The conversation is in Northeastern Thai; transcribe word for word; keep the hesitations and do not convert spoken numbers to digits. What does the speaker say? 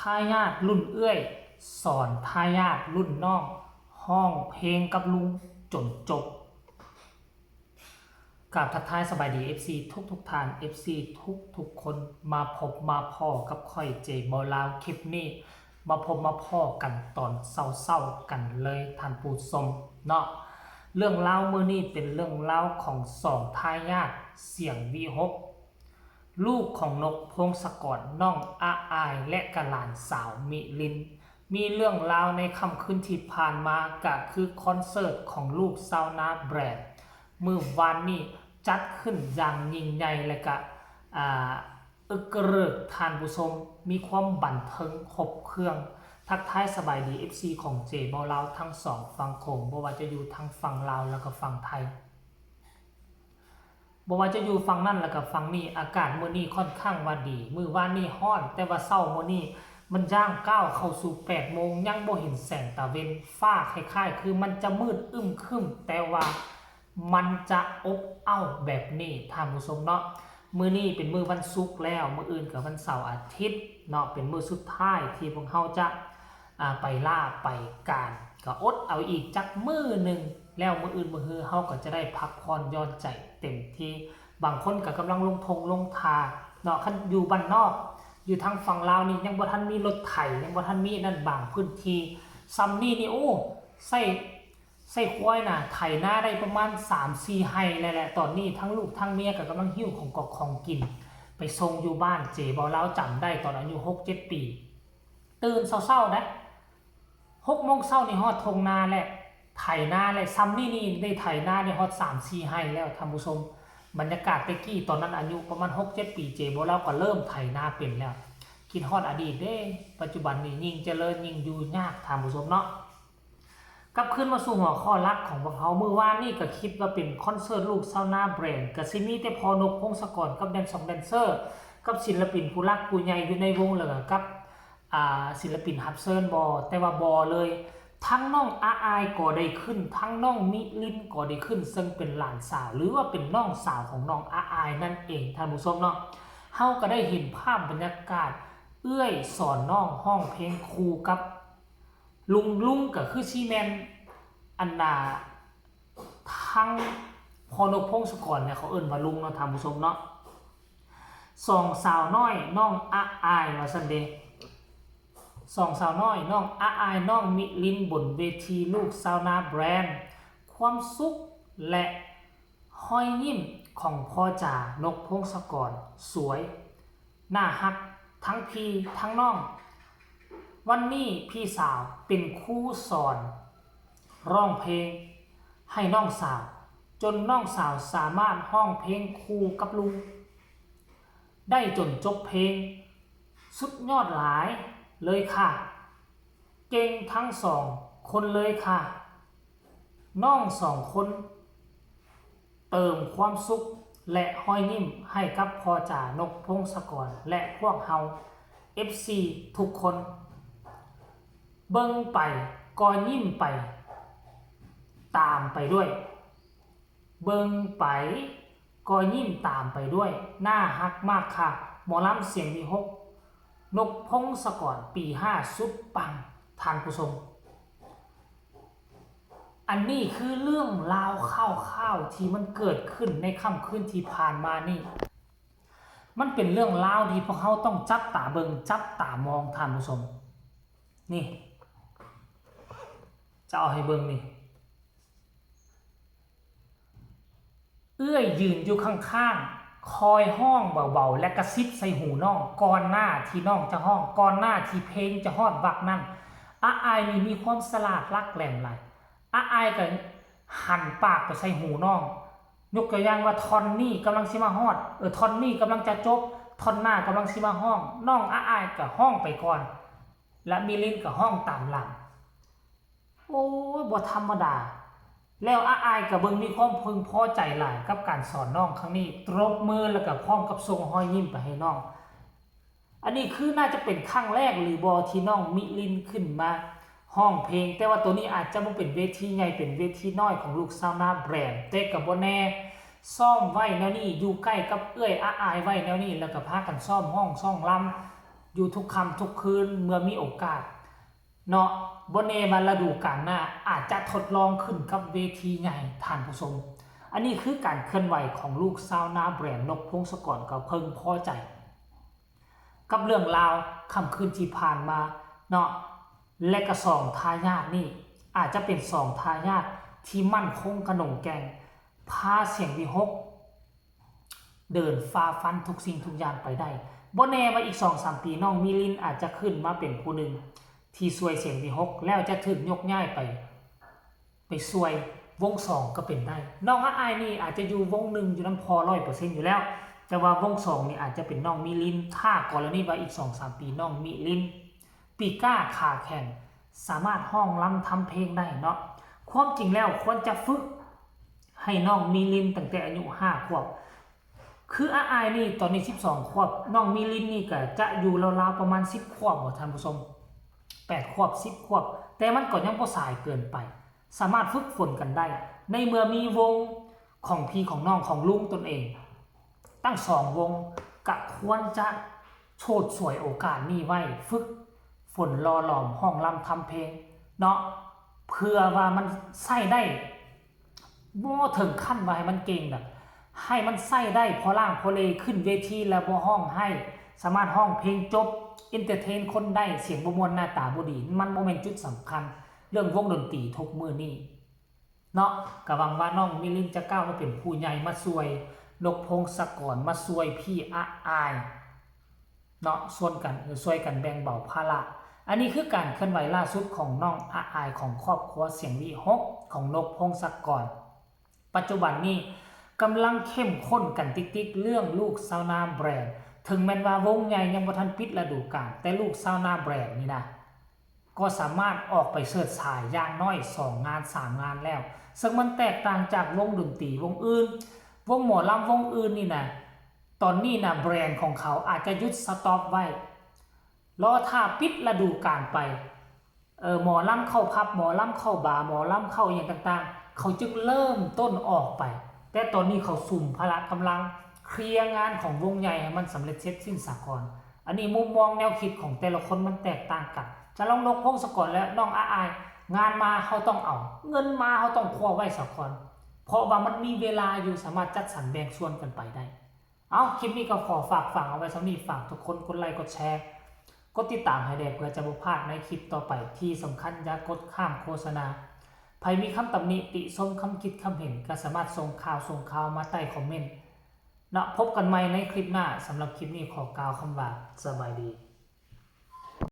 ทายาทรุ่นเอื้อย สอนทายาทรุ่นน้อง ฮ้องเพลงกับลุงจนจบ กราบทักทายสบายดี เอฟซี ทุกทุกๆท่าน เอฟซี ทุกทุกๆคน มาพบมาพ้อกับข้อย เจ บอลลาว คลิปนี้ มาพบมาพ้อกันตอนเช้าๆกันเลยท่านผู้ชมเนาะ เรื่องราวมื้อนี้เป็นเรื่องราวของสองทายาทเสียงวิหค ลูกของนกพงศกร น้องอาอาย และกะหลานสาวมิลิน มีเรื่องราวในค่ำคืนที่ผ่านมาก็คือคอนเสิร์ตของลูกชาวนาแบรนด์ มื้อวานนี้จัดขึ้นอย่างยิ่งใหญ่ และก็ อ่า อึกกระเริกท่านผู้ชม มีความบันเทิงครบเครื่อง ทักทายสบายดี เอฟซี ของ เจ บอลลาว ทั้งสองฝั่งโขง บ่ว่าจะอยู่ทางฝั่งลาวแล้วก็ฝั่งไทย บ่ว่าจะอยู่ฝั่งนั้นแล้วก็ฝั่งนี้ อากาศมื้อนี้ค่อนข้างว่าดี มื้อวานนี้ฮ้อน แต่ว่าเช้ามื้อนี้มันย่างก้าวเข้าสู่แปดโมง ยังบ่เห็นแสงตะเว็น ฟ้าคล้ายๆ คือมันจะมืดอึมครึม แต่ว่ามันจะอบอ้าวแบบนี้ท่านผู้ชมเนาะ มื้อนี้เป็นมื้อวันศุกร์แล้ว มื้ออื่นก็วันเสาร์อาทิตย์เนาะ เป็นมื้อสุดท้ายที่พวกเฮาจะ อ่า ไปลาไปการ ก็อดเอาอีกจักมื้อหนึ่ง แล้วมื้ออื่นมื้อฮือเฮาก็จะได้พักผ่อนหย่อนใจเต็มที่ บางคนก็กำลังลงทงลงทาเนาะ คันอยู่บ้านนอก อยู่ทางฝั่งลาวนี่ยังบ่ทันมีรถไถ ยังบ่ทันมีนั่น บางพื้นที่ ซ่ำนี่นี่ โอ้ ใช้ ใช้ควายน่ะ ไถนาได้ประมาณสามสี่ไฮ่แล้วแหละ ตอนนี้ทั้งลูกทั้งเมียก็กำลังหิ้วของกอกของกิน ไปส่งอยู่บ้าน เจ บอลลาว จำได้ตอนอายุหกเจ็ดปี ตื่นเช้าๆนะ หกโมงเช้านี่ฮอดทงนาแล้ว ไถนาแล้ว ซ่ำนี่นี่ได้ไถนาได้ฮอดสามสี่ไฮ่แล้วท่านผู้ชม บรรยากาศแต่กี้ตอนนั้นอายุประมาณหกเจ็ดปี เจ บอลลาว ก็เริ่มไถนาเป็นแล้ว คิดฮอดอดีตเด้ ปัจจุบันนี้ยิ่งเจริญยิ่งอยู่ยากท่านผู้ชมเนาะ กลับคืนมาสู่หัวข้อหลักของพวกเฮา มื้อวานนี้ก็คิดว่าเป็นคอนเสิร์ตลูกชาวนาแบรนด์ ก็สิมีแต่พ่อนกพงศกรกับแดนซองแดนเซอร์ กับศิลปินผู้หลักผู้ใหญ่อยู่ในวง แล้วก็กับ อ่า ศิลปินรับเชิญบ่ แต่ว่าบ่เลย ทั้งน้องอาอายก็ได้ขึ้น ทั้งน้องมิลินก็ได้ขึ้น ซึ่งเป็นหลานสาว หรือว่าเป็นน้องสาวของน้องอาอายนั่นเองท่านผู้ชมเนาะ เฮาก็ได้เห็นภาพบรรยากาศ เอื้อยสอนน้องฮ้องเพลงคู่กับ ลุง ลุงก็คือสิแม่น อันน่ะ ทั้งพ่อนกพงศกรเนี่ย เขาเอิ้นว่าลุงเนาะท่านผู้ชมเนาะ สองสาวน้อยน้องอาอาย ว่าซั่นเด้ สองสาวน้อยน้องอาอาย น้องมิลิน บนเวทีลูกชาวนาแบรนด์ ความสุขและรอยยิ้มของพ่อจ๋านกพงศกร สวย น่าฮักทั้งพี่ทั้งน้อง วันนี้พี่สาวเป็นครูสอนร้องเพลงให้น้องสาว จนน้องสาวสามารถฮ้องเพลงคู่กับลุง ได้จนจบเพลง สุดยอดหลายเลยค่ะ เก่งทั้งสองคนเลยค่ะ น้องสองคน เติมความสุขและรอยยิ้มให้กับพ่อจ๋านกพงศกร และพวกเฮา เอฟซี ทุกคน เบิ่งไปก็ยิ้มไปตามไปด้วย เบิ่งไปก็ยิ้มตามไปด้วย น่าฮักมากค่ะ หมอลำเสียงวิหค นกพงศกร ปีห้า สุดปัง ท่านผู้ชม อันนี้คือเรื่องราวคร่าวๆที่มันเกิดขึ้นในค่ำคืนที่ผ่านมานี่ มันเป็นเรื่องราวที่พวกเฮาต้องจับตาเบิ่ง จับตามอง ท่านผู้ชม นี่ จะเอาให้เบิ่งนี่ เอื้อยยืนอยู่ข้างๆ คอยฮ้องเบาๆ และกระซิบใส่หูน้อง ก่อนหน้าที่น้องจะฮ้อง ก่อนหน้าที่เพลงจะฮอดวรรคนั้น อาอายนี่มีความฉลาดหลักแหลมหลาย อาอายก็หันปากไปใส่หูน้อง ยกตัวอย่างว่าท่อนนี้กำลังสิมาฮอด เออ ท่อนนี้กำลังจะจบ ท่อนหน้ากำลังสิมาฮ้อง น้องอาอายก็ฮ้องไปก่อน และมิลินก็ฮ้องตามหลัง โอ้ย บ่ธรรมดา แล้วอาอายก็เบิ่งมีความพึงพอใจหลายกับการสอนน้องครั้งนี้ ตบมือแล้วก็พร้อมกับส่งรอยยิ้มไปให้น้อง อันนี้คือน่าจะเป็นครั้งแรกหรือบ่ที่น้องมิลินขึ้นมาฮ้องเพลง แต่ว่าตัวนี้อาจจะบ่เป็นเวทีใหญ่ เป็นเวทีน้อยของลูกชาวนาแบรนด์ แต่ก็บ่แน่ ซ้อมไว้แนวนี้ อยู่ใกล้กับเอื้อยอาอายไว้แนวนี้ แล้วก็พากันซ้อมฮ้องซ้อมรำ อยู่ทุกค่ำทุกคืนเมื่อมีโอกาส เนาะ บ่แน่ว่าฤดูกาลหน้าอาจจะทดลองขึ้นกับเวทีใหญ่ ท่านผู้ชม อันนี้คือการเคลื่อนไหวของลูกชาวนาแบรนด์นกพงศกรก็เพิ่งพอใจ กับเรื่องราวค่ำคืนที่ผ่านมาเนาะ และก็สองทายาทนี่อาจจะเป็นสองทายาทที่มั่นคงขนงแกร่ง พาเสียงวิหก เดินฝ่าฟันทุกสิ่งทุกอย่างไปได้ บ่แน่ว่าอีกสองสามปีน้องมิลินอาจจะขึ้นมาเป็นผู้หนึ่งที่ช่วยเสียงวิหก แล้วจะถูกยกย้ายไป ไปช่วยวงสองก็เป็นได้ น้องอาอายนี่อาจจะอยู่วงหนึ่งอยู่นำพอร้อยเปอร์เซ็นต์อยู่แล้ว แต่ว่าวงสองนี่อาจจะเป็นน้องมิลิน ถ้ากรณีว่าอีกสองสามปีน้องมิลิน ปีก้าขาแข็ง สามารถฮ้องรำทำเพลงได้เนาะ ความจริงแล้วควรจะฝึกให้น้องมิลินตั้งแต่อายุห้าขวบ คืออาอายนี่ตอนนี้สิบสองขวบ น้องมิลินนี่ก็จะอยู่ราวๆประมาณสิบขวบบ่ท่านผู้ชม แปดขวบ สิบขวบ แต่มันก็ยังบ่สายเกินไป สามารถฝึกฝนกันได้ ในเมื่อมีวงของพี่ของน้องของลุงตนเอง ตั้งสองวง ก็ควรจะโชดฉวยโอกาสนี้ไว้ ฝึกฝนหล่อหลอมฮ้องรำทำเพลงเนาะ เพื่อว่ามันใช้ได้ บ่ถึงขั้นว่าให้มันเก่งดอก ให้มันใช้ได้พอล่างพอเล ขึ้นเวทีแล้วบ่ฮ้องไห้ สามารถฮ้องเพลงจบ เอนเตอร์เทนคนได้ เสียงบ่ม่วนหน้าตาบ่ดี มันบ่แม่นจุดสำคัญ เรื่องวงดนตรีทุกมื้อนี้เนาะ ก็หวังว่าน้องมิลินจะก้าวมาเป็นผู้ใหญ่มาช่วยนกพงศกร มาช่วยพี่อาอายเนาะ ส่วนกัน เออ ช่วยกันแบ่งเบาภาระ อันนี้คือการเคลื่อนไหวล่าสุดของน้องอาอายของครอบครัวเสียงวิหกของนกพงศกร ปัจจุบันนี้กำลังเข้มข้นกันติ๊กๆเรื่องลูกชาวนาแบรนด์ ถึงแม้นว่าวงใหญ่ยังบ่ทันปิดฤดูกาล แต่ลูกชาวนาแบรนด์นี่นะ ก็สามารถออกไปเฉิดฉายอย่างน้อยสองงานสามงานแล้ว ซึ่งมันแตกต่างจากวงดนตรีวงอื่น วงหมอลำวงอื่นนี่นะ ตอนนี้นะแบรนด์ของเขาอาจจะหยุดสต็อปไว้ รอถ้าปิดฤดูกาลไป เออ หมอลำเข้าผับ หมอลำเข้าบาร์ หมอลำเข้าอหย่างต่างๆ เขาจึงเริ่มต้นออกไป แต่ตอนนี้เขาสุมพละกำลังเคลียร์งานของวงใหญ่ให้มันสำเร็จเสร็จสิ้นซะก่อน อันนี้มุมมองแนวคิดของแต่ละคนมันแตกต่างกัน จะลองนกพงศกรและน้องอาอาย งานมาเขาต้องเอา เงินมาเขาต้องคว้าไว้ซะก่อน เพราะว่ามันมีเวลาอยู่ สามารถจัดสรรแบ่งส่วนกันไปได้ เอา คลิปนี้ก็ขอฝากฝังเอาไว้ส่ำนี้ ฝากทุกคนกดไลค์กดแชร์ กดติดตามให้แด่เพื่อจะบ่พลาดในคลิปต่อไป ที่สำคัญอย่ากดข้ามโฆษณา ไผมีคำตำหนิติชม คำคิดคำเห็น ก็สามารถส่งข่าวส่งข่าวมาใต้คอมเมนต์เนาะ พบกันใหม่ในคลิปหน้า สำหรับคลิปนี้ขอกล่าวคำว่าสบายดี